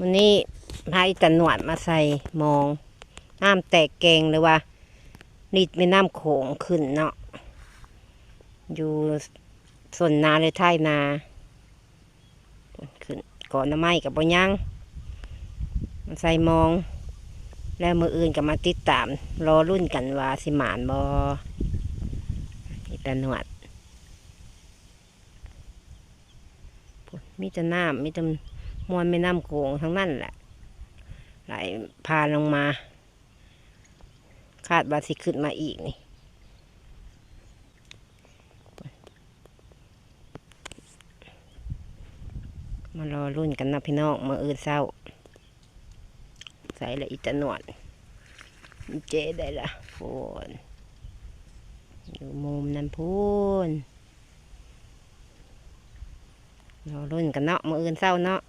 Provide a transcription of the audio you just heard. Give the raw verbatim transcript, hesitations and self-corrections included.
วันนี้พาอีตาหนวดมาใส่หมอง น้ำแตกแกงหรือว่า ลิดแม่น้ำโขงขึ้นเนาะ อยู่ส้นนาหรือท้ายนา ขึ้น กอหน่อไม้กับบ่ยัง มาใส่หมอง แล้วมื้ออื่นก็มาติดตาม รอลุ้นกันว่าสิหมานบ่ อีตาหนวด มีแต่น้ำ มีแต่มวลแม่น้ำโขงทั้งนั้นแหละ ไหลผ่านลงมา คาดว่าสิขึ้นมาอีกนี่ มารอลุ้นกันนะพี่น้อง มื้ออื่นเช้า ใส่ละอีตาหนวด เจ๊ได้ละพูน อยู่มุมนั้นพูน รอลุ้นกันเนาะ มื้ออื่นเช้าเนาะ